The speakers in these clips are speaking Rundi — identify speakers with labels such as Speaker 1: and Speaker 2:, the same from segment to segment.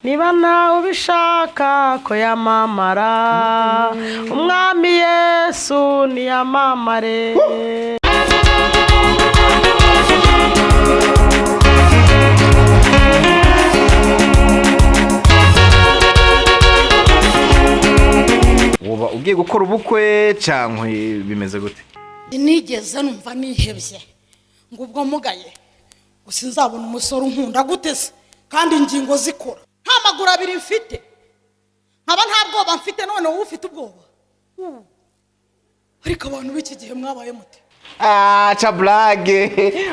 Speaker 1: Niba nawe ubishaka ko yamamara, Umwami Yesu niyamamare.
Speaker 2: Woba ugiye gukora ubukwe cyangwa bimeze gute?
Speaker 3: Nigeze numva nihebye ngo ubwo mugaye gusa nzabona umusore unkunda gute se, kandi ingingo zikora, nta maguru abiri mfite, nkaba nta bwoba mfite. None wowe ufite ubwoba? Ariko abantu b'iki gihe mwabaye mute?
Speaker 2: Ah, ca blague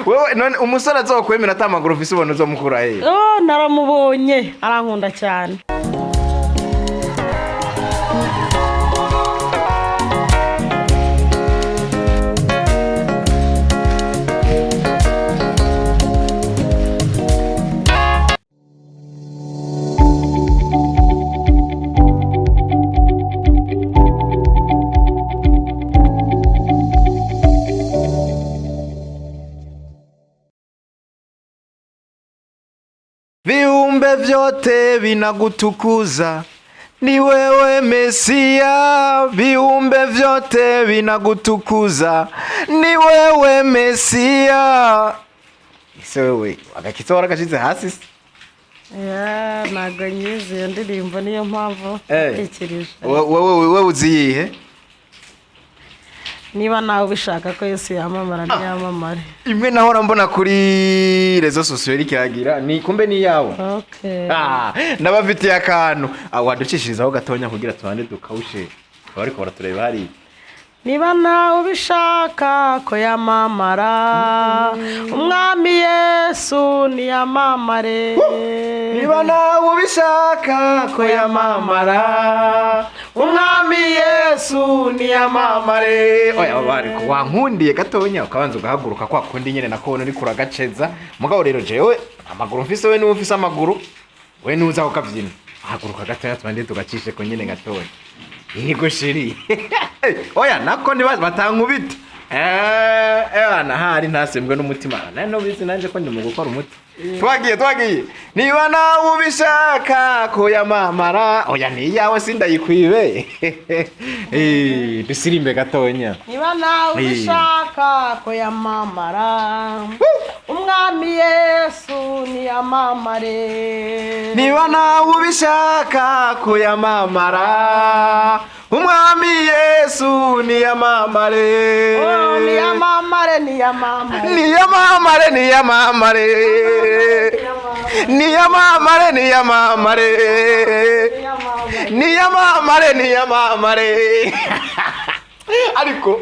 Speaker 2: wewe! None umusore azokwemera ata maguru ufise, ubona uzomukura he?
Speaker 1: Oh, naramubonye, arankunda cyane.
Speaker 2: Viumbe vyote vinakutukuza, ni wewe Mesia. Viumbe vyote vinakutukuza, ni wewe Mesia. Ese wewe agakitso warakashize hasi se?
Speaker 1: Ya, ntabwo nyizi iyo ndirimbo, niyo mpamvu
Speaker 2: Eh.
Speaker 1: ntekereje.
Speaker 2: Wewe uzi iyihe?
Speaker 1: Niba nawe ubishaka ko Yesu yamamara, ntiyamamare.
Speaker 2: Imwe nahora mbona kuri réseaux sociaux iriko iragira ni kumbe ni yawe.
Speaker 1: Okay.
Speaker 2: Ah, ndabafitiye akantu. Ah, waducishirizaho gatonya kugira tubande dukawushe abariko baratureba hariya.
Speaker 1: Niba nawe ubishaka ko yamamara, Umwami Yesu niyamamare.
Speaker 2: Niba nawe ubishaka ko yamamara, Umwami Yesu niyamamare. Oya, bariko wankundiye gatonya ukabanza ugahaguruka kwa kundi nyene nakubona uriko uragaceza. Mugabo rero jewe amaguru mfise, we niwe ufise amaguru, we niwe uza kukavyina. Haguruka gatonya tubande tugacishe ko nyene gatonya. Yego chérie, oya, nako niba batankubita. Eh, hari ntasembwe n'umutima nari nubizi nanje ko ndi mu gukora umuti. Twagiye, twagiye. Niba nawe ubishaka ko yamamara. Oya, ni iyawe, sindayikwibe. Eh, dusirimbe gatonya.
Speaker 1: Niba nawe ubishaka ko yamamara, Umwami Yesu niyamamare.
Speaker 2: Niba nawe ubishaka ko yamamara, Umwami Yesu niyamamare.
Speaker 1: Oh, niyamamare, niyamamare.
Speaker 2: Niyamamare, niyamamare, niyamamare, niyamamare, niyamamare, niyamamare. Ariko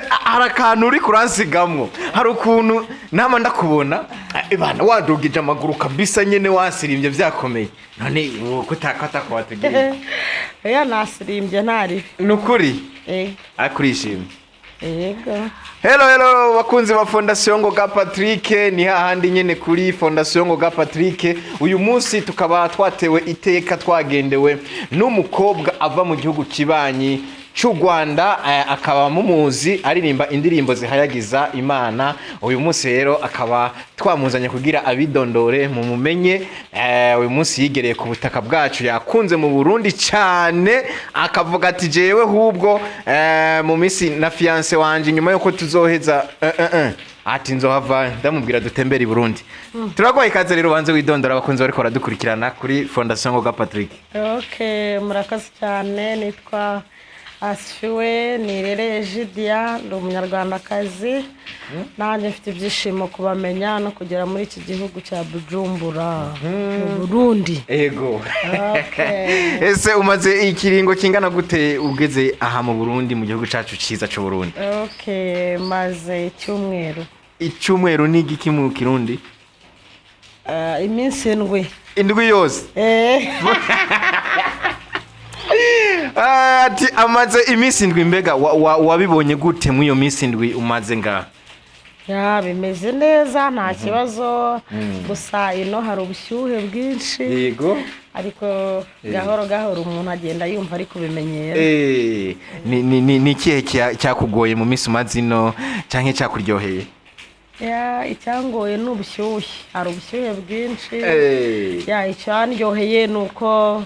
Speaker 2: hari akantu uri kuransigamwo, hari ukuntu nama ndakubona bana wadugije amaguru kabisa nyene, wasirimbye vyakomeye. None kutakata watugiriye?
Speaker 1: Oya, nasirimbye ntaribi.
Speaker 2: Ni ukuri?
Speaker 1: Eh.
Speaker 2: Ariko urishimye?
Speaker 1: Yego.
Speaker 2: Hello, hello bakunzi ba Fondation Ngoga Patrick, ni hahandi nyene kuri Fondation Ngoga Patrick. Uyu munsi tukaba twatewe iteka, twagendewe n'umukobwa ava mu gihugu kibanyi cy'u Rwanda, akaba mumuzi aririmba indirimbo zihayagiza Imana. Uyu munsi rero akaba twamuzanye kugira abidondore mu mumenye. Uyu munsi yigereye ku butaka bwacu, yakunze mu Burundi cyane, akavuga ati jewe hubwo mu minsi na fiancé wanje, nyuma yuko tuzoheza ati nzohava ndamubwira dutembere i Burundi. Turaguhaye ikaze rero, banze widondora abakunzi bariko baradukurikirana kuri Fondation Ngoga Patrick.
Speaker 1: Okay, murakoze cyane. Nitwa Asifiwe Nirere Egidia, ndi umunyarwandakazi. Nanjye mfite ibyishimo kubamenya no kugera muri iki gihugu cya Bujumbura mu Burundi.
Speaker 2: Ego.
Speaker 1: Okay.
Speaker 2: Ese umaze ikiringo kingana gute ugeze aha mu Burundi, mu gihugu cacu ciza c'u Burundi?
Speaker 1: Okay, maze icyumweru.
Speaker 2: Icyumweru ni igiki mu Kirundi?
Speaker 1: Iminsi 7.
Speaker 2: Indwi yose?
Speaker 1: Eh.
Speaker 2: Ah, ati amaze iminsi 7. Mbega wabibonye gute muri iyo minsi 7 umaze ngaha?
Speaker 1: Ya, bimeze neza, nta kibazo. Gusa ino hari ubushyuhe bwinshi. Ariko gahoro gahoro umuntu agenda yumva ari kubimenyera.
Speaker 2: Eh, ni ikihe cyakugoye mu minsi umaze ino canke cyakuryoheye?
Speaker 1: Yeah, icyangoye ni ubushyuhe, hari ubushyuhe bwinshi.
Speaker 2: Eh.
Speaker 1: Yeah, icyanryoheye ni uko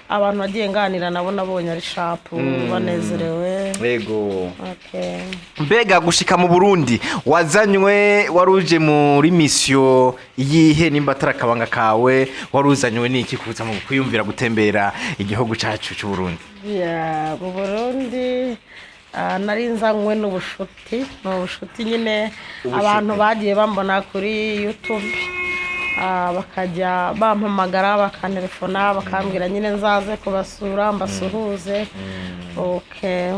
Speaker 1: abantu bagiye nganira nabo nabonye ari sharp, banezerewe.
Speaker 2: Yego.
Speaker 1: Okay.
Speaker 2: Mbega gushika mu Burundi wazanywe, waruje muri mission yihe? Nimba atari akabanga kawe, waruzanywe n'iki kuza mu kwiyumvira gutembera igihugu cacu c'u Burundi?
Speaker 1: Yeah, mu Burundi nari nzanywe n'ubushuti, ni ubushuti nyine.
Speaker 2: Ubushuti.
Speaker 1: Abantu bagiye bambona kuri YouTube, bakajya bampamagara, bakantelefona, bakambwira nyine nzaze kubasura mbasuhuze. Okay.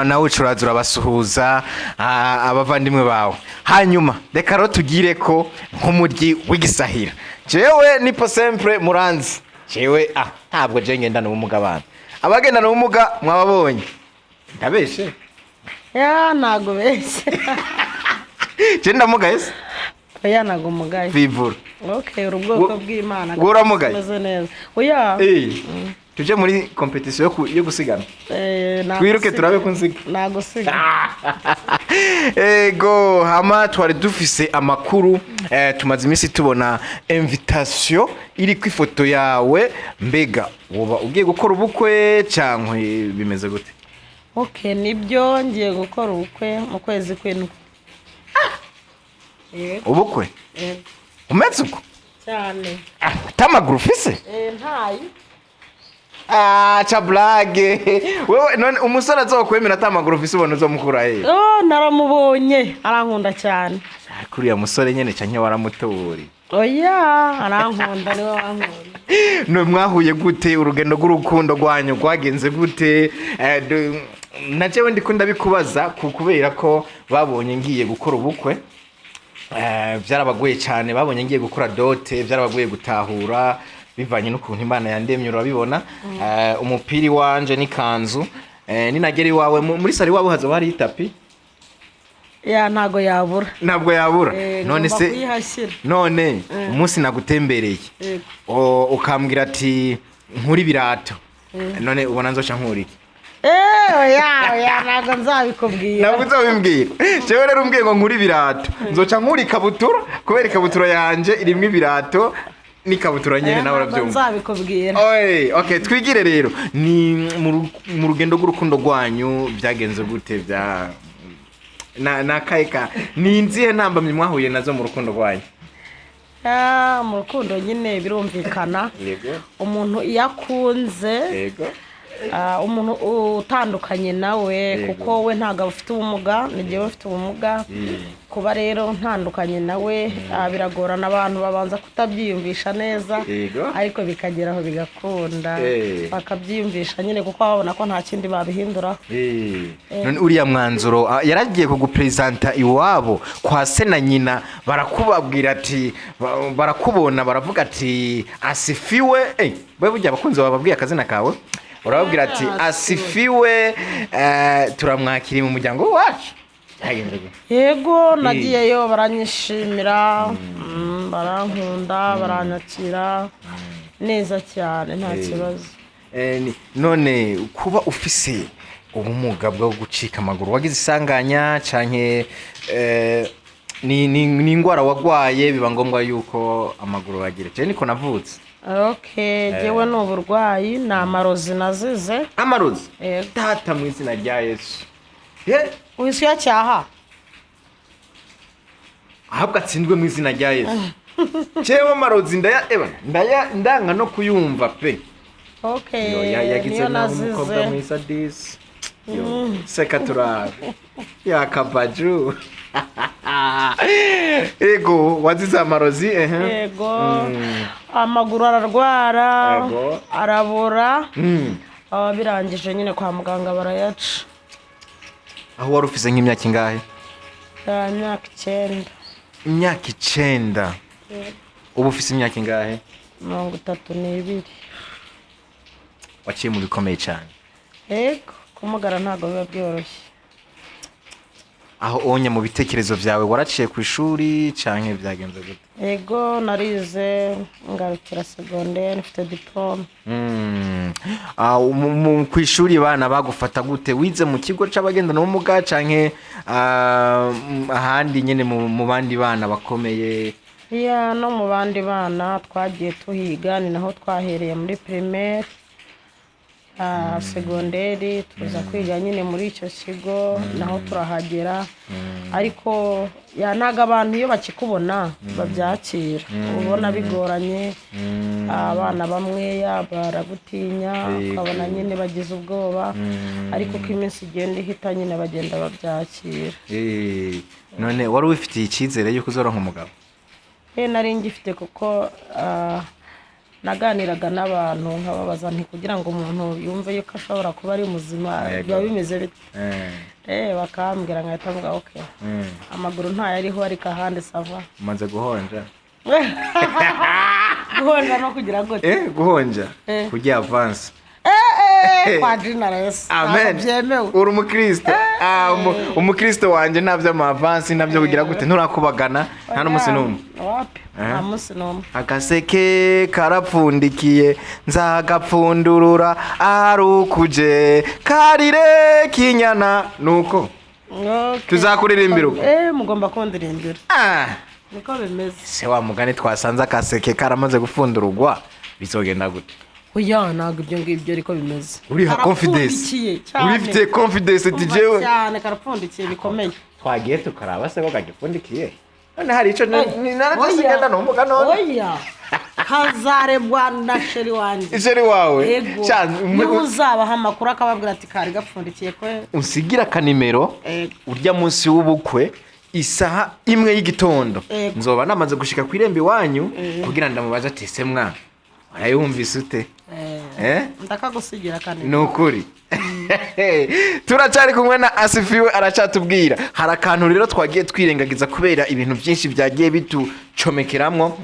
Speaker 2: Nawe ucuraza urabasuhuza abavandimwe bawe. Hanyuma reka rero tugire ko nk'umuryi w'igisahira, jewe nipo sempre muranzi jewe, ntabwo je ngendana ubumuga. Abantu abagendana ubumuga mwababonye, ndabeshe?
Speaker 1: Yeah, ntago beshye.
Speaker 2: Je ndamugaye se?
Speaker 1: Oya, ntago mugaye.
Speaker 2: Vivura.
Speaker 1: Okay, uri ubwoko bw'Imana.
Speaker 2: Wowe uramugaye?
Speaker 1: Umeze neza, oya.
Speaker 2: Eh, tuje muri compétition yo gusigana.
Speaker 1: Eh,
Speaker 2: Twiruke.
Speaker 1: Nagusiga.
Speaker 2: Turabe ko nsiga.
Speaker 1: Nagusiga.
Speaker 2: Ego, hama twari dufise amakuru, tumaze iminsi tubona invitation iri ku ifoto yawe. Mbega woba ugiye gukora ubukwe cyangwa bimeze gute?
Speaker 1: Okay, nibyo, ngiye gukora ubukwe mu kwezi kw'indwi. Yego.
Speaker 2: Ubukwe?
Speaker 1: Yego.
Speaker 2: Umeze uko?
Speaker 1: Cyane.
Speaker 2: Ah, tamaguru ufise?
Speaker 1: Eh, ntayi.
Speaker 2: Ah, ca blague wewe. None umusore azokwemera atamaguru ufise, ubona uzomukura he?
Speaker 1: Oh, naramubonye, arankunda cyane.
Speaker 2: Ah, kuriya musore nyene canke waramutuburiye?
Speaker 1: Oya, arankunda, niwe wankunda.
Speaker 2: None mwahuye gute? Urugendo rw'urukundo rwanyu rwagenze gute? Na jewe ndiko ndabikubaza kubera ko babonye ngiye gukora ubukwe. Byarabagoye cyane, babonye ngiye gukora dot, byarabagoye gutahura bivanye n'ukuntu Imana yandemye. Urabibona, umupira iwanje n'ikanzu. Ninagera iwawe muri salon iwawe hazoba hari itapi?
Speaker 1: Yeah, ntago yabura.
Speaker 2: Ntabwo yabura?
Speaker 1: Eh,
Speaker 2: None
Speaker 1: ngomba
Speaker 2: se
Speaker 1: kuyihashyira.
Speaker 2: none umunsi nagutembereye,
Speaker 1: Yego.
Speaker 2: ukambwira ati nkuri ibirato, none ubona nzoca nkura iki?
Speaker 1: Eh, oya, oya, ntago nzabikubwira.
Speaker 2: Ntabwo uzabimbwira. Jewe rero umbwiye ngo nkure ibirato, nzoca nkura ikabutura, kubera ikabutura yanje irimwo ibirato n'ikabutura nyene.
Speaker 1: Oya,
Speaker 2: Nawe
Speaker 1: ntabwo
Speaker 2: urabyumva.
Speaker 1: nzabikubwira.
Speaker 2: Oye, okay, twigire rero ni mu rugendo rw'urukundo rwanyu byagenze gute? Bya na kahe ka ni inzihe ntambamyi mwahuye nazo mu rukundo rwanyu?
Speaker 1: Ah, mu rukundo nyine birumvikana, umuntu iyo akunze umuntu utandukanye nawe, kuko we ntabwo afite ubumuga, ni jyewe ufite ubumuga. Kuba rero ntandukanye nawe, biragorana, abantu babanza kutabyiyumvisha neza, ariko bikagera aho bigakunda, bakabyiyumvisha nyine, kuko babona ko nta kindi babihinduraho.
Speaker 2: None uriya mwanzuro, yaragiye kugupresenta iwabo kwa se na nyina, barakubabwira ati barakubona baravuga ati asifiwe. Wewe burya abakunzi bawe babwiye akazina kawe, urababwira ati asifiwe, turamwakiriye mu muryango wacu, byagenze gute?
Speaker 1: Yego, nagiyeyo baranyishimira, barankunda, baranyakira neza cyane, nta kibazo.
Speaker 2: None kuba ufise ubumuga bwo gucika amaguru, wagize isanganya canke ni ingwara wagwaye biba ngombwa yuko amaguru bagira? Je niko navutse.
Speaker 1: Okay, jyewe ni uburwayi, ni amarozi nazize.
Speaker 2: Amarozi?
Speaker 1: Yego.
Speaker 2: Data, mu izina rya Yesu. Ye!
Speaker 1: Wisuya cyaha.
Speaker 2: Ahabwo atsindwe mu izina rya Yesu. Jewe amarozi ndaya eba ndaya ndanga no kuyumva pe.
Speaker 1: Okay.
Speaker 2: Yo, yagize
Speaker 1: Niyo
Speaker 2: nabi umukobwa
Speaker 1: nazize.
Speaker 2: mwiza disi. Yo, seka turabe yakabaju. Ego, wazize amarozi, ehe.
Speaker 1: Yego, amaguru ararwara, arabora. Birangije nyine kwa muganga barayaca.
Speaker 2: Aho wari ufise nk'imyaka ingahe?
Speaker 1: Ya, imyaka 9.
Speaker 2: Imyaka 9. Ubu ufise imyaka ingahe?
Speaker 1: 32.
Speaker 2: Waciye mu bikomeye cyane.
Speaker 1: Yego, kumugara ntabwo biba byoroshye.
Speaker 2: Aho onye mu bitekerezo vyawe waraciye ku ishuri canke vyagenze gute?
Speaker 1: Yego, narize ngarukira segonderi, mfite diporome.
Speaker 2: Ku ishuri bana bagufata gute? Wize mu kigo c'abagendana ubumuga canke ahandi nyene mu bandi bana bakomeye?
Speaker 1: Iya, no mu bandi bana twagiye tuhiga, ni naho twahereye muri primaire, segonderi tuza kwiga nyine muri icyo kigo, naho turahagera. Ariko ya, ntabwo abantu iyo bakikubona babyakira, ubona bigoranye. Abana bamwe ya baragutinya, ukabona nyine bagize ubwoba, ariko uko iminsi igenda ihita nyine bagenda babyakira.
Speaker 2: None wari wifitiye icyizere yuko uzoronka umugabo?
Speaker 1: Nari ngifite, kuko naganiraga n'abantu nkababaza nti kugira ngo umuntu yumve yuko ashobora kuba ari muzima biba bimeze bite? Bakambwira, nkahita mvuga okay, amaguru ntayariho ariko ahandi ça va.
Speaker 2: Umaze guhonja?
Speaker 1: Guhonja no kugira gute?
Speaker 2: Guhonja. Kurya avance.
Speaker 1: Kwa jina la Yesu.
Speaker 2: Amen.
Speaker 1: Ntabwo byemewe.
Speaker 2: Uri umukristo. Umukristo wanje, nta vy'ama avance, nta vyo kugira gute, nturakubagana nta n'umunsi n'umwe?
Speaker 1: Wapi, nta munsi n'umwe.
Speaker 2: Agaseke karapfundikiye, nzagapfundurura arukuje karire kinyana nuko.
Speaker 1: Okay.
Speaker 2: Tuzakuririmbira uko.
Speaker 1: Mugomba kundirimbira. Niko bimeze.
Speaker 2: Se wa mugani twasanze akaseke karamaze gupfundururwa, bizogenda gute?
Speaker 1: Oya, ntabwo ibyo ngibyo ariko bimeze.
Speaker 2: Uriha confidence?
Speaker 1: Karapfundikiye cyane.
Speaker 2: Urifite confidence ati
Speaker 1: Umva,
Speaker 2: jewe
Speaker 1: cyane, karapfundikiye bikomeye.
Speaker 2: Twagiye tukaraba se ko kagipfundikiye. None hari ico narasigenda n'umuga none?
Speaker 1: Oya, kazarebwa na chéri wanjye.
Speaker 2: Chéri wawe?
Speaker 1: Yego. Niwe uzabaha amakuru, akababwira ati kari gapfundikiye ko.
Speaker 2: Unsigira akanimero.
Speaker 1: Ego.
Speaker 2: Urya munsi w'ubukwe isaha 1 y'igitondo
Speaker 1: Ego.
Speaker 2: nzoba namaze gushika ku irembo iwanyu kugira ndamubaze ati ese mwa warayumvise ute?
Speaker 1: Ndakagusigira kanini.
Speaker 2: Ni ukuri turacyari kumwe na Asifiwe, aracyatubwira. Hari akantu rero twagiye twirengagiza kubera ibintu byinshi byagiye bitucomekeramwo,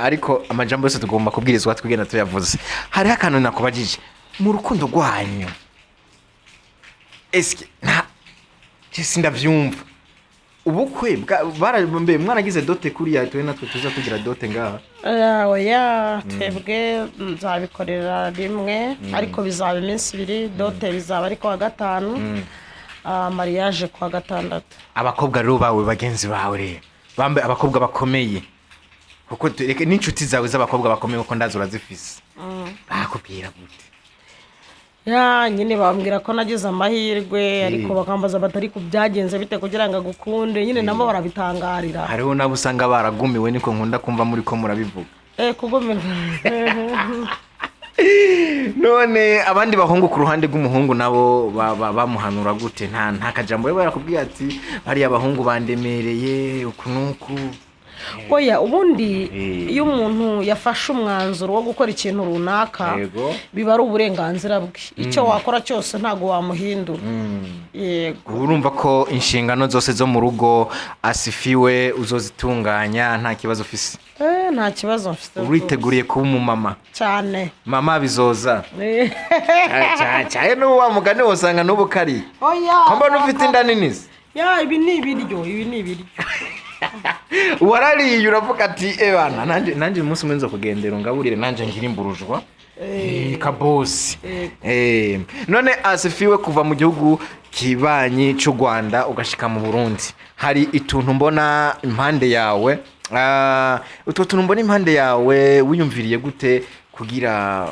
Speaker 2: ariko amajambo yose tugomba kubwirizwa twigenda tuyavuze. Hariho akantu nakubajije mu rukundo rwanyu, eske nta je sindavyumva ubukwe mbe mwaragize dot kuriya twe natwe tuza tugira dot ngaha?
Speaker 1: Oya, twebwe nzabikorera rimwe, ariko bizaba iminsi 2. Dot bizaba ari kuwa gatanu, mariage kuwa gatandatu.
Speaker 2: Abakobwa rero bawe, bagenzi bawe rero bambaye, abakobwa bakomeye, kuko reka n'inshuti zawe z'abakobwa bakomeye, kuko ndazi urazifise, bakubwira gute?
Speaker 1: Ya, nyine bambwira ko nagize amahirwe, ariko bakambaza batari ku byagenze bite kugira ngo agukunde, nyine nabo barabitangarira.
Speaker 2: Hariho nabo usanga baragumiwe, niko nkunda kumva muri ko murabivuga.
Speaker 1: Kugumirwa.
Speaker 2: None abandi bahungu ku ruhande rw'umuhungu nabo bamuhanura gute? Nta kajambo we barakubwiye ati bariya abahungu bandemereye uku n'uku?
Speaker 1: Oya, ubundi iyo umuntu yafashe umwanzuro wo gukora ikintu runaka, biba ari uburenganzira bwe. Icyo wakora cyose ntabwo wamuhindura. Yego.
Speaker 2: Ubu urumva ko inshingano zose zo mu rugo, Asifiwe, uzozitunganya nta kibazo ufise?
Speaker 1: Nta kibazo mfite rwose.
Speaker 2: Uriteguriye kuba umumama?
Speaker 1: Cyane.
Speaker 2: Mama bizoza. Cyane n'ubu wa mugani wosanga n'ubu kari
Speaker 1: Oya.
Speaker 2: ko mbona ufite inda nini se?
Speaker 1: Ya, ibi ni ibiryo, ibi ni ibiryo.
Speaker 2: Warariye uravuga ati ebana nanjye umunsi umwe nza kugendera ungaburire nanjye ngira imburujwa. Kabosi. None Asifiwe, kuva mu gihugu kibanyi cy'u Rwanda ugashika mu Burundi, hari ituntu mbona impande yawe. Utwo tuntu mbona impande yawe wiyumviriye gute kugira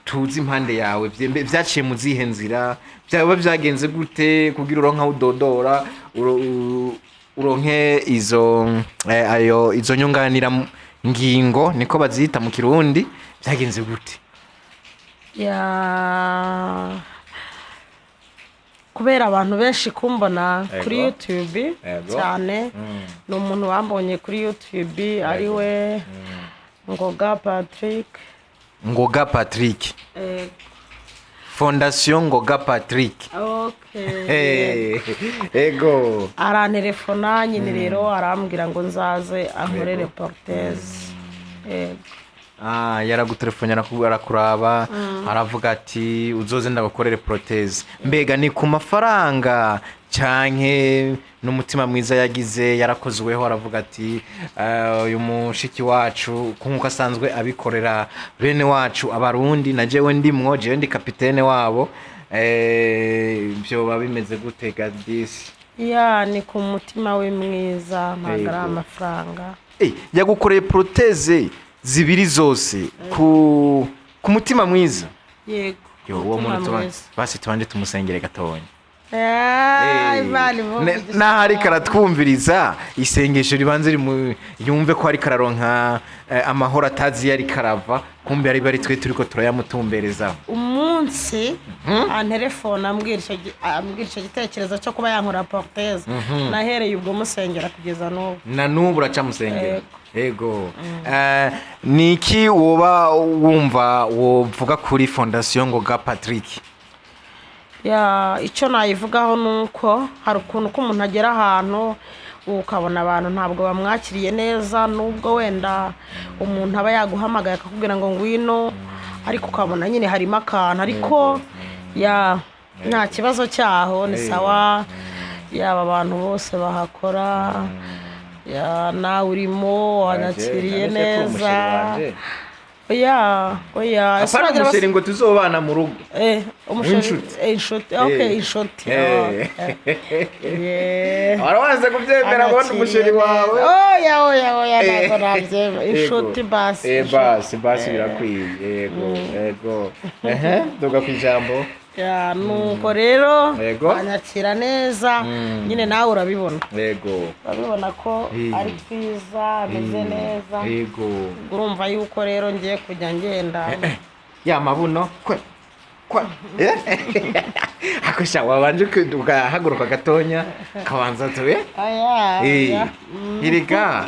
Speaker 2: tuzi impande yawe? Vyaciye mu zihe nzira? Byaba byagenze gute kugira uronke aho udodora, uronke izo ayo izo nyunganira ngingo, niko bazita mu Kirundi? Byagenze gute?
Speaker 1: Ya, kubera abantu benshi kumbona kuri YouTube cyane, ni umuntu wambonye kuri YouTube ariwe Ngoga Patrick.
Speaker 2: Ngoga Patrick. Fondation Ngoga Patrick.
Speaker 1: Okay.
Speaker 2: Ego.
Speaker 1: Arantelefona nyine rero, arambwira ngo nzaze ankorere prothèse. Yego.
Speaker 2: Ah, yaragutelefone, arakuraba, aravuga ati: "Uzoze ndagukorere prothèse." Mbega ni ku mafaranga canke n'umutima mwiza yagize, yarakozweho, aravuga ati: "Uyu mushiki wacu, nkuko asanzwe abikorera bene wacu Abarundi, na jewe ndimwo, jewe ndi kapitene wabo." Vyoba bimeze gute gadisi?
Speaker 1: Ya, ni ku mutima we mwiza, ntabwo ari amafaranga.
Speaker 2: Yagukoreye prothèse zibiri zose ku mutima mwiza?
Speaker 1: Yego.
Speaker 2: Yo, uwo
Speaker 1: Umutima
Speaker 2: muntu
Speaker 1: mwiza.
Speaker 2: Basi tubanje tumusengere gatonya.
Speaker 1: Imana imuhe umugisha.
Speaker 2: Naho ariko aratwumviriza, isengesho ribanze yumve ko ariko araronka amahoro atazi iyo ariko arava, kumbe ari twe turiko turayamutumberezaho.
Speaker 1: Umunsi antelefone ambwira icyo gitekerezo cyo kuba yankora prothèse, nahereye ubwo musengera kugeza n'ubu.
Speaker 2: Na n'ubu uracamusengera? Yego. Ni iki woba wumva wovuga kuri Fondation Ngoga Patrick?
Speaker 1: Ya, icyo nayivugaho ni uko hari ukuntu ko umuntu agera ahantu ukabona abantu ntabwo bamwakiriye neza, nubwo wenda umuntu aba yaguhamagaye akakubwira ngo ngwino, ariko ukabona nyine harimo akantu, ariko ya, nta kibazo cyaho, ni sawa. Yaba abantu bose bahakora, ya, nawe urimo, wanyakiriye neza. Oya, oya, ese
Speaker 2: Apana
Speaker 1: uragira
Speaker 2: umuchéri ngo tuzobana mu rugo.
Speaker 1: Umuchéri.
Speaker 2: W'inshuti.
Speaker 1: Inshuti, okay. Inshuti, okay. Yeah.
Speaker 2: Warabanza kubyemera abona umuchéri wawe?
Speaker 1: Oya, oya, oya, ntabwo nabyemera. Inshuti basi. Inshuti.
Speaker 2: Basi basi, birakwiye. Yego, yego. Ehe, duga ku ijambo.
Speaker 1: Ya, nuko rero banyakira neza nyine, nawe urabibona. Urabibona ko ari twiza, ameze neza. Urumva yuko rero ngiye kujya ngenda.
Speaker 2: Ya mabuno kwe kwe. Ako sha, wabanje ugahaguruka gatonya kabanza tube.
Speaker 1: Oya, oya.
Speaker 2: Erega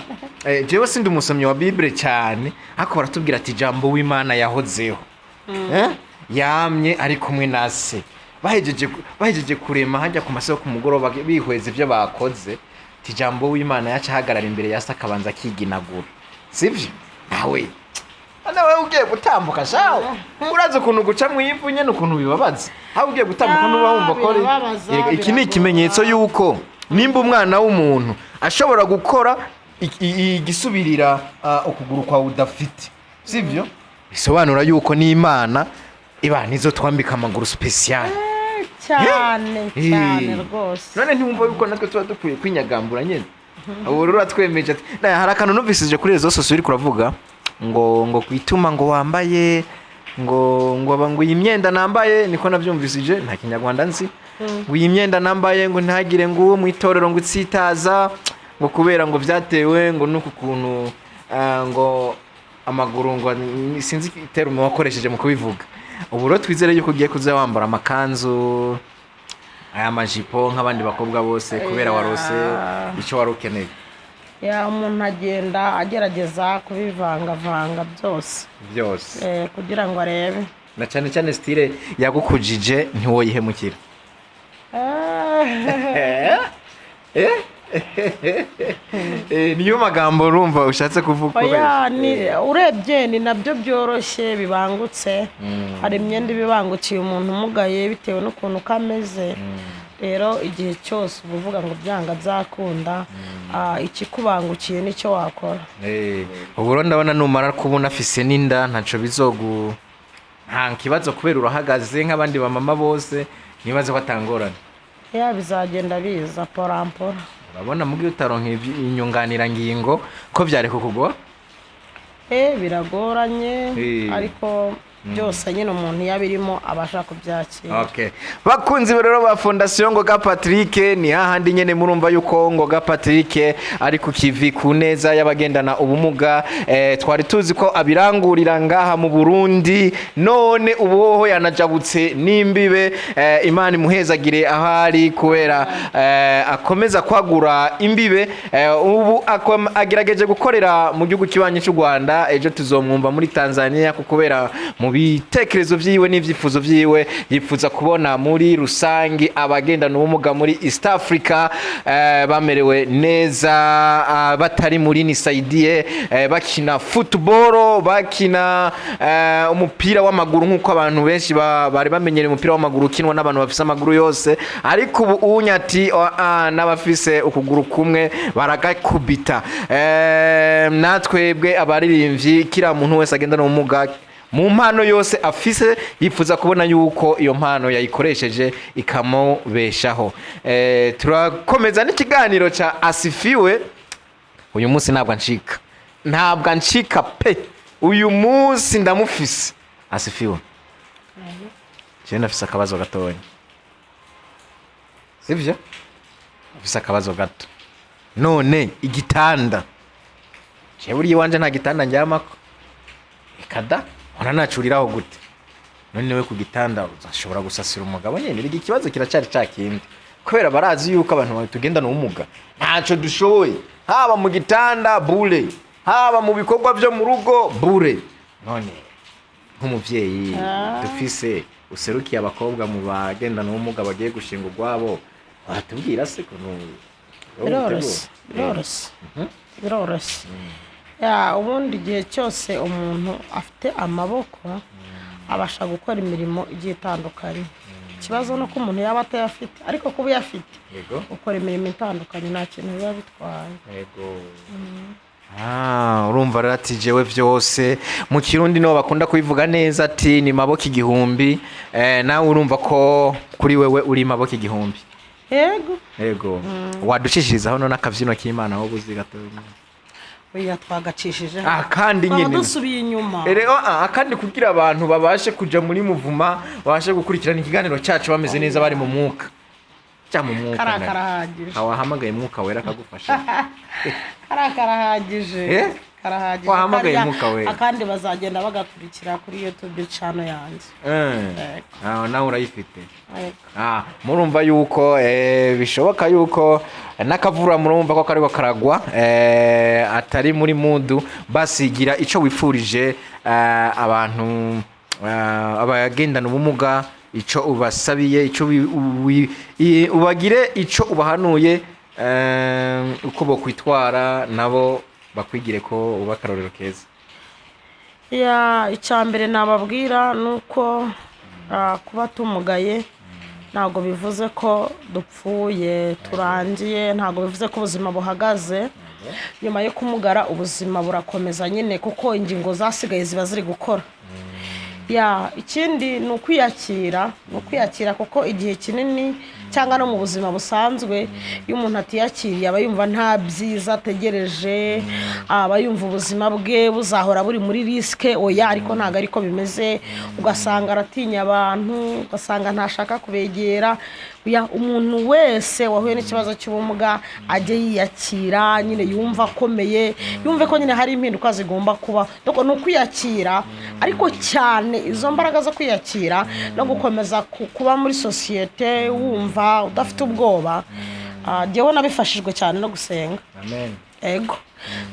Speaker 2: jewe sindi umusomyi wa Bible cyane, ariko baratubwira ati Jambo w'Imana yahozeho. Yamye ari kumwe na se. Bahejeje kurema hajya ku masaha yo ku mugoroba, bihweza ibyo bakoze, ati Jambo w'Imana yaca ahagarara imbere ya se, akabanza akiginagura, sivyo? Nawe ugiye gutambuka shawe, urazi ukuntu guca mu ivu nyene ukuntu bibabaza? Aho ugiye gutambuka nuba wumva ko
Speaker 1: Birababaza,
Speaker 2: Erega iki ni
Speaker 1: biragora.
Speaker 2: ikimenyetso yuko nimba umwana w'umuntu ashobora gukora igisubirira ukuguru kwawe udafite, sivyo? Bisobanura yuko n'Imana iba nizo twambika amaguru spécial.
Speaker 1: Cyane, cyane rwose.
Speaker 2: None ntiwumva yuko natwe tuba dukwiye kwinyagambura nyine? Ubu rero uratwemeje ati hari akantu numvisije kuri réseaux sociaux, uri kuravuga ngo kwituma ngo wambaye ngo iyi myenda nambaye, niko nabyumvisije, nta Kinyarwanda nzi, ngo iyi myenda nambaye ngo ntagire ngo uwo mu itorero ngo itsitaza, ngo kubera ngo byatewe ngo n'uku kuntu ngo amaguru ngo sinzi iterme wakoresheje mu kubivuga. Ubu rero twizere yuko ugiye kuza wambara amakanzu, aya majipo nk'abandi bakobwa bose, kubera warose icyo wari ukeneye.
Speaker 1: Ya, umuntu agenda agerageza kubivangavanga byose.
Speaker 2: Byose.
Speaker 1: Kugira ngo arebe.
Speaker 2: Na cyane cyane style yagukujije ntiwoyihemukira. Niyo magambo urumva ushatse kuvuga?
Speaker 1: Oya, urebye ni nabyo byoroshye, bibangutse. Hari imyenda iba ibangukiye umuntu umugaye bitewe n'ukuntu uko ameze. Rero igihe cyose uba uvuga ngo byanga byakunda, ikikubangukiye nicyo wakora.
Speaker 2: Ubu rero ndabona numara kubona afise n'inda, ntaco bizogu, nta kibazo, kubera urahagaze nk'abandi bamama bose, nibaze ko atangorane.
Speaker 1: Ya, bizagenda biza porampora.
Speaker 2: Urabona mugihe utaronka inyunganirangingo ko byari kukugora?
Speaker 1: Biragoranye, ariko byose nyine umuntu iyo abirimo abasha kubyakira.
Speaker 2: Okay. Bakunzi rero ba Fondation Ngoga Patrick, ni hahandi nyene murumva yuko Ngoga Patrick ari ku kivi ku neza y'abagendana ubumuga. Twari tuzi ko abirangurira ngaha mu Burundi, none ubuhoho yanajabutse n'imbibe. Imana imuhezagire ahari, kubera akomeza kwagura imbibe. Ubu agerageje gukorera mu gihugu kibanyi cy'u Rwanda, ejo tuzomwumva muri Tanzania, kuko kubera mu Mu bitekerezo vyiwe n'ivyifuzo vyiwe, yifuza kubona muri rusangi abagendana ubumuga muri East Africa bamerewe neza, batari muri nisaidie, bakina football, bakina umupira w'amaguru nk'uko abantu benshi bari bamenyereye umupira w'amaguru ukinwa n'abantu bafise amaguru yose, ariko ubu unya ati "Oh, n'abafise ukuguru kumwe baragakubita." Natwebwe abaririmbyi, kila muntu wese agendana ubumuga mu mpano yose afise, yifuza kubona yuko iyo mpano yayikoresheje ikamubeshaho. Turakomeza n'ikiganiro ca Asifiwe. Uyu munsi ntabwo ancika, ntabwo ancika pe. Uyu munsi ndamufise. Asifiwe, jewe ndafise akabazo gatonya, sivyo? Afise akabazo gato. None igitanda, jewe buriya iwanje nta gitanda ndyamako, reka da, ona nacuriraho gute? None we ku gitanda uzashobora gusasira umugabo nyene? Rega ikibazo kiracari ca kindi, kubera barazi yuko abantu tugendana ubumuga ntaco dushoboye, haba mu gitanda bure, haba mu bikorwa vyo mu rugo bure. None nk'umuvyeyi dufise userukiye abakobwa mu bagendana ubumuga bagiye gushinga urwabo, watubwira se kuntu
Speaker 1: Biroroshye, biroroshye, biroroshye. Ya, ubundi igihe cyose umuntu afite amaboko abasha gukora imirimo igiye itandukanye. Ikibazo ni uko umuntu yaba atayafite, ariko kuba uyafite ukora imirimo itandukanye, nta kintu biba bitwaye.
Speaker 2: Yego. Ah, urumva rero ati jewe vyose, mu Kirundi niho bakunda kubivuga neza, ati ni maboko igihumbi. Nawe urumva ko kuri wewe uri maboko igihumbi.
Speaker 1: Yego.
Speaker 2: Yego. Wadushishirizaho none akavyino k'Imana aho buzi gato?
Speaker 1: Oya, twagacishije.
Speaker 2: Ah, kandi
Speaker 1: Twaba
Speaker 2: nyene
Speaker 1: dusubiye inyuma.
Speaker 2: Ere, kandi kugira abantu babashe kuja muri muvuma, babashe gukurikirana ikiganiro cyacu bameze neza, bari mu mwuka cya mu mwuka.
Speaker 1: Kariya karahagije.
Speaker 2: Wahamagaye Mwuka Wera akagufasha.
Speaker 1: Kariya karahagije.
Speaker 2: Eh?
Speaker 1: Karahagije.
Speaker 2: Wahamagaye
Speaker 1: Kariya-
Speaker 2: Mwuka Wera.
Speaker 1: Akandi bazagenda bagakurikira kuri YouTube channel yanjye. Yego.
Speaker 2: Ah, nawe urayifite?
Speaker 1: Yego.
Speaker 2: Ah, murumva yuko bishoboka yuko n'akavura, murumva ko kariko karagwa, atari muri mudu. Basigira ico wifurije abantu abagendana ubumuga, ico ubasabiye, ico ubagire, ico ubahanuye, uko bokwitwara nabo bakwigire ko uba akarorero keza.
Speaker 1: Ya, icya mbere nababwira ni uko kuba tumugaye ntabwo bivuze ko dupfuye, turangiye, ntabwo bivuze ko ubuzima buhagaze nyuma yo kumugara. Ubuzima burakomeza nyine, kuko ingingo zasigaye ziba ziri gukora. Ya, ikindi ni ukwiyakira, ni ukwiyakira, kuko igihe kinini cyangwa no mu buzima busanzwe, iyo umuntu atiyakiriye aba yumva nta byiza ategereje, aba yumva ubuzima bwe buzahora buri muri risque. Oya, ariko ntabwo ariko bimeze. Ugasanga aratinya abantu, ugasanga ntashaka kubegera. Oya, umuntu wese wahuye n'ikibazo cy'ubumuga ajye yiyakira nyine, yumva akomeye, yumve ko nyine hari impinduka zigomba kuba. Donc, ni ukwiyakira, ariko cyane izo mbaraga zo kwiyakira no gukomeza kuba muri sosiyete wumva udafite ubwoba. Jyewe nabifashijwe cyane no gusenga.
Speaker 2: Amen.
Speaker 1: Ego,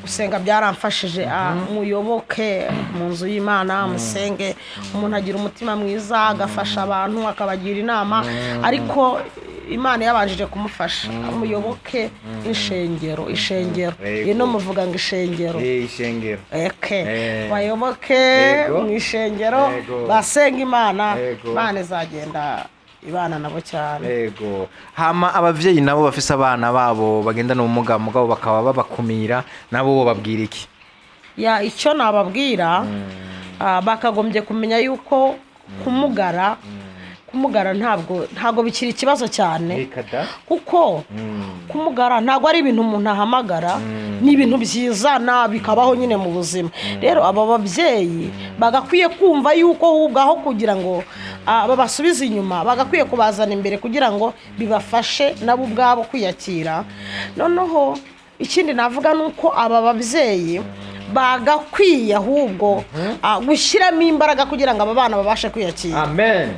Speaker 1: gusenga byaramfashije. Muyoboke mu nzu y'Imana, musenge. Umuntu agira umutima mwiza, agafasha abantu, akabagira inama, ariko Imana yabanjije kumufasha. Muyoboke ishengero, ishengero.
Speaker 2: Yego.
Speaker 1: Ino muvuga ngo ishengero.
Speaker 2: Ishengero.
Speaker 1: Eke.
Speaker 2: Eh.
Speaker 1: Bayoboke
Speaker 2: Yego.
Speaker 1: mu ishengero,
Speaker 2: Yego.
Speaker 1: basenga Imana.
Speaker 2: Yego.
Speaker 1: Imana izagenda ibana nabo cyane.
Speaker 2: Yego. Hama abavyeyi nabo bafise abana babo bagendana ubumuga, mugabo bakaba babakumira, nabo bo babwira iki?
Speaker 1: Ya, icyo nababwira, bakagombye kumenya yuko kumugara ntabwo bikiri ikibazo cyane, kuko kumugara ntabwo ari ibintu umuntu ahamagara, ni ibintu byizana bikabaho nyine mu buzima. Rero aba babyeyi bagakwiye kumva yuko ahubwo aho kugira ngo babasubize inyuma, bagakwiye kubazana imbere kugira ngo bibafashe nabo ubwabo kwiyakira. Noneho ikindi navuga ni uko aba babyeyi Bagakwiye ahubwo gushyiramo imbaraga kugira ngo aba bana babashe kwiyakira.
Speaker 2: Amen.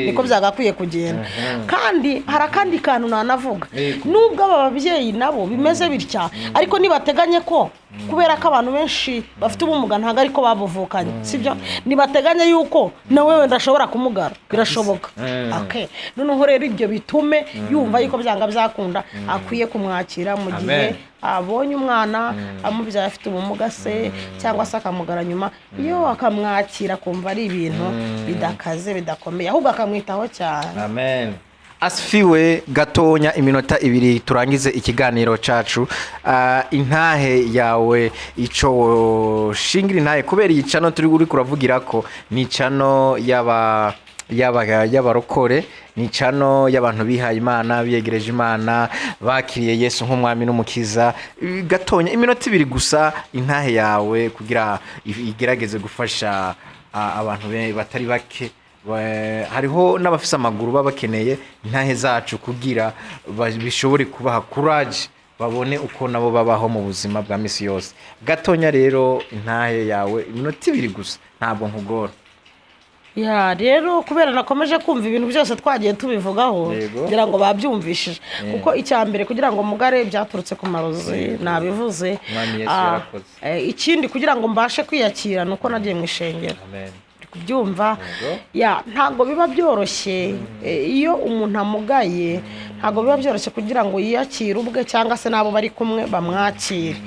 Speaker 1: Niko byagakwiye kugenda. Kandi hari akandi kantu nanavuga. Nubwo aba babyeyi nabo bimeze bitya, ariko nibateganye ko kubera ko abantu benshi bafite ubumuga ntabwo ariko babuvukanye, sibyo? Nibateganye yuko nawe wenda ashobora kumugara, birashoboka. Okay. Noneho rero ibyo bitume yumva yuko byanga byakunda akwiye kumwakira mu gihe
Speaker 2: Amen.
Speaker 1: abonye umwana amubyaye afite ubumuga se, cyangwa se akamugara nyuma, iyo akamwakira akumva ari ibintu bidakaze, bidakomeye, ahubwo akamwitaho cyane.
Speaker 2: Amen. Asifiwe. Gatonya, iminota 2 turangize ikiganiro cacu. Intahe yawe, ico shingira intahe, kubera iyi channel turi uri kuravugira ko ni channel y'abarokore, ni channel y'abantu bihaye Imana, biyegereje Imana, bakiriye Yesu nk'umwami n'umukiza. Gatonya, iminota 2 gusa, intahe yawe kugira igerageze gufasha abantu batari bake. Hariho n'abafise amaguru baba bakeneye intahe zacu kugira bishobore kubaha courage, babone uko nabo babaho mu buzima bwa misi yose. Gatonya rero, intahe yawe, iminota 2 gusa, ntabwo nkugora.
Speaker 1: Ya, rero kubera nakomeje kumva ibintu byose twagiye tubivugaho, ngira ngo babyumvishije, kuko icya mbere kugira ngo mugare byaturutse ku marozi, nabivuze.
Speaker 2: Umwami Yesu yarakoze.
Speaker 1: Ikindi kugira ngo mbashe kwiyakira ni uko nagiye mu ishengero.
Speaker 2: Amen.
Speaker 1: Uri kubyumva? Ya, ntabwo biba byoroshye. Iyo umuntu amugaye ntabwo biba byoroshye kugira ngo yiyakire ubwe cyangwa se n'abo bari kumwe bamwakire,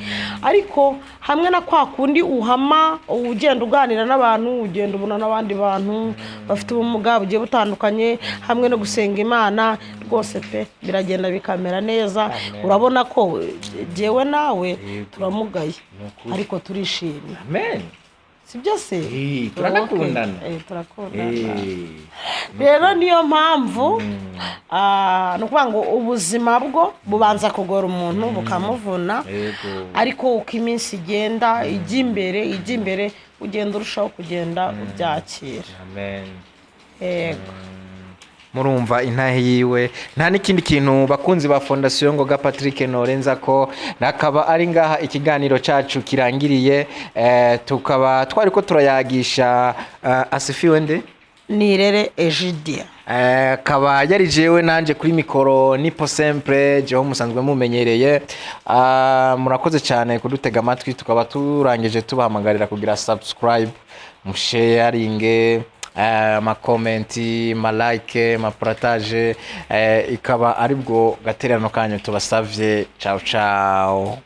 Speaker 1: ariko hamwe na kwa kundi uhama ugenda uganira n'abantu, ugenda ubona n'abandi bantu bafite ubumuga bugiye butandukanye, hamwe no gusenga Imana rwose pe, biragenda bikamera neza.
Speaker 2: Amen.
Speaker 1: Urabona ko jyewe nawe turamugaye,
Speaker 2: Ni ukuri.
Speaker 1: ariko turishimye.
Speaker 2: Amen.
Speaker 1: Si byo se?
Speaker 2: Turanakundana.
Speaker 1: Okay. Turakundana. Rero niyo mpamvu ni ukuvuga ngo ubuzima bwo bubanza kugora umuntu, bukamuvuna, ariko uko iminsi igenda ijya imbere, ijya imbere, ugenda urushaho kugenda ubyakira.
Speaker 2: Amen.
Speaker 1: Yego.
Speaker 2: Murumva intahe yiwe. Nta n'ikindi kintu, bakunzi ba Fondation Ngoga Patrick, norenza ko nakaba ari ngaha ikiganiro cacu kirangiriye. Tukaba twari ko turayagisha Asifiwe nde?
Speaker 1: Nirere Egidia.
Speaker 2: Akaba yari jewe nanje kuri mikoro nipo sempre jeho musanzwe mumenyereye. Murakoze cyane kudutega amatwi. Tukaba turangije tubahamagarira kugira subscribe, musharinge, amakomenti, malike, mapartage, ikaba aribwo gatererano kanyu tubasavye. Ciao ciao.